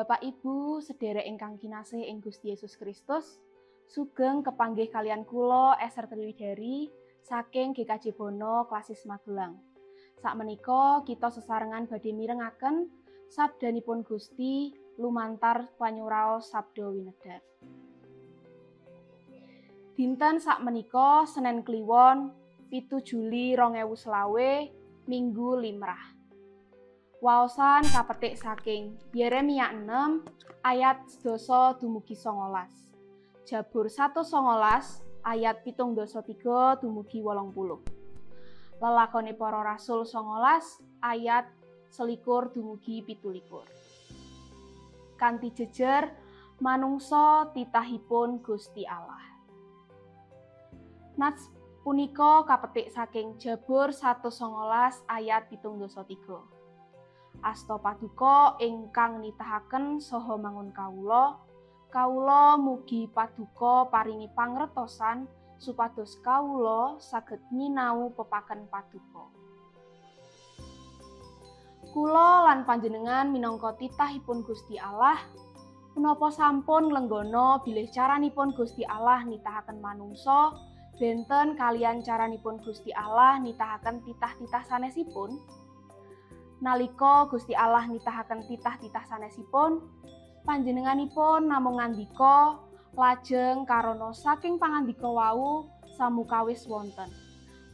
Bapak Ibu, sederek ingkang kinasih ing Gusti Yesus Kristus, sugeng kepanggih kalian kula Esther Triwidari saking GKJ Bono Klasis Magelang. Sakmenika kita sesarengan badhe mirengaken sabdanipun Gusti lumantar panyuraos Sabda Winedhar. Dinten sakmenika Senen Kliwon 7 Juli 2020 Minggu Limrah. Waosan kapetik saking Yeremia 6 ayat 10 dumugi 19. Jabur 119 ayat 73 dumugi 80. Lelakone para rasul 19 ayat 21 dumugi 27. Kanthi jejer manungsa titahipun Gusti Allah. Nats punika kapetik saking Jabur 119 ayat 73. Asta paduka ingkang nitahaken saha mangun kawula, kawula mugi paduka paringi pangretosan supados kawula saged nyinau pepaken paduka. Kula lan panjenengan minangka titahipun Gusti Allah, punapa sampun lenggana bilih caranipun Gusti Allah nitahaken manungsa benten kalian caranipun Gusti Allah nitahaken titah-titah sanesipun? Nalika Gusti Allah nitahaken titah-titah sanesipun, panjenenganipun namung ngandika lajeng karana saking pangandika wau samukawis wonten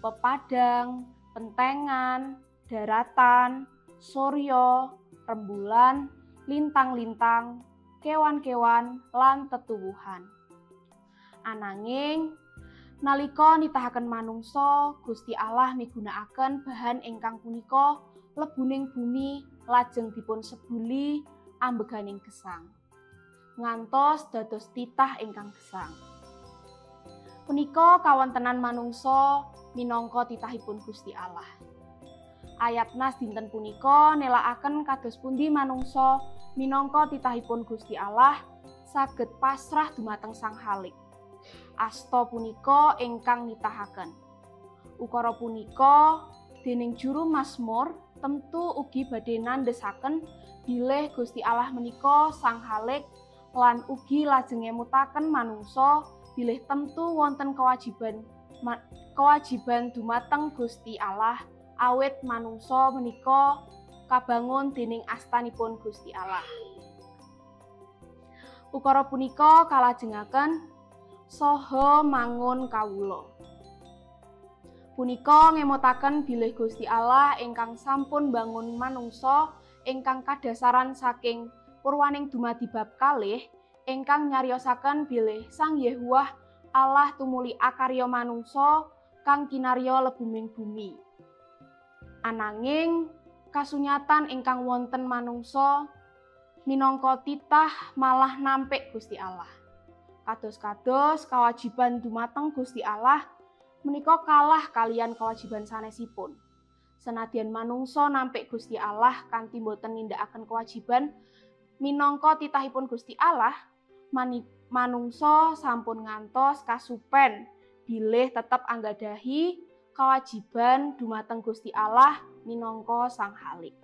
pepadang, pentengan, daratan, surya, rembulan, lintang-lintang, kewan-kewan, lan tetuwuhan. Ananging nalika nitahaken manungsa, Gusti Allah migunakaken bahan ingkang punika lebuning bumi lajeng dipun sebuli ambeganing gesang ngantos dados titah ingkang gesang. Punika kawontenan manungsa minangka titahipun Gusti Allah. Ayat nas dinten punika nelakaken kados pundi manungsa minangka titahipun Gusti Allah saged pasrah dumateng Sang Khalik. Asta punika ingkang nitahaken. Ukara punika dening juru Mazmur tentu ugi badhe nandhesaken bilih Gusti Allah menika Sang Khalik lan ugi lajeng ngemutaken manungsa bilih tentu wonten kewajiban dumateng Gusti Allah awit manungsa menika kabangun dening astanipun Gusti Allah. Ukara punika kalajengaken saha mangun kawula. Punika ngemutaken bilih Gusti Allah ingkang sampun bangun manungsa ingkang kadasaran saking purwaning dumadi bab kalih ingkang nyariosaken bilih Sang Yehuwah Allah tumuli akarya manungsa kang kinarya lebuming bumi. Ananging kasunyatan ingkang wonten manungsa minangka titah malah nampik Gusti Allah. Kados-kados kewajiban dumateng Gusti Allah menika kalah kalian kewajiban sanesipun. Senadyan manungsa nampik Gusti Allah kanthi boten nindakaken kewajiban minangka titahipun Gusti Allah, manungsa sampun ngantos kasupen bilih tetep anggadhahi kewajiban dumateng Gusti Allah minangka Sang Khalik.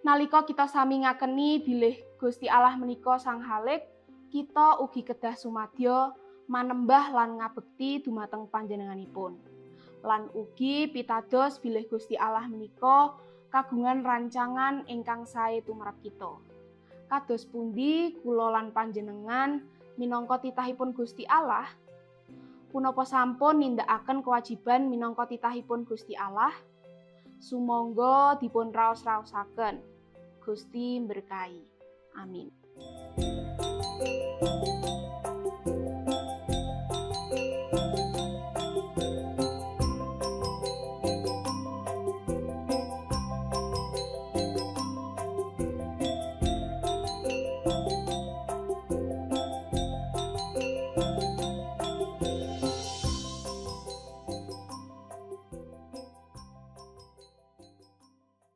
Nalika kita sami ngakeni bilih Gusti Allah menika Sang Khalik, kita ugi kedah sumadya manembah lan ngabekti dumateng panjenenganipun. Lan ugi pitados bilih Gusti Allah menika kagungan rancangan ingkang sae tumrap kita. Kados pundi kula lan panjenengan minangka titahipun Gusti Allah? Punapa sampun nindakaken kewajiban minangka titahipun Gusti Allah? Sumangga dipun raos-raosaken. Gusti mberkahi. Amin.